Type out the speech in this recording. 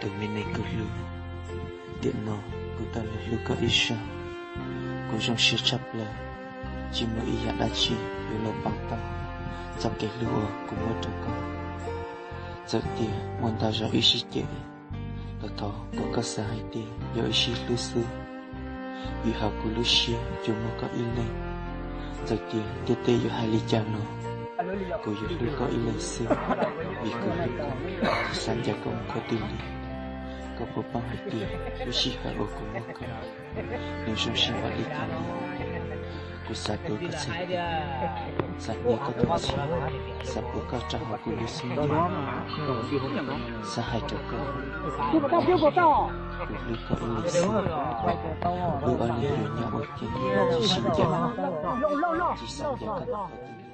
Tus me neeg kuv hlub, tiam no kuv tau los hlub koj ib zaug. Kuv zoo siab tshaj plaws, tsis muaj ib yam dab tsi yuav los pauv tau txoj kev hlub uas kuv muab rau koj. Txawm tias muaj ntau zaus wb sib cem, los thov kom koj xav hais tias yog wb sib hlub xwb, vim hauv kuv lub siab tsuas muaj koj ib leeg. Txawm tias ntiaj teb yuav hais li cas los kuv yuav hlub koj ib leeg xwb, vim kuv hlub koj, tsis xav ncaim koj mus qhov twg li. Koj puas paub hais tias lub sij hawm uas kuv muaj koj, nws zoo siab npaum li cas li? Kuv xav tuav koj txhais tes, xav hnia koj tus txhia, xav puav koj rau hauv kuv lub xub ntiag, xav hais rau koj, kuv hlub koj ib leeg xwb. Wb ob leeg yuav nyob ua ke, tsis sib ncaim, tsis xav ncaim koj mus qhov twg li.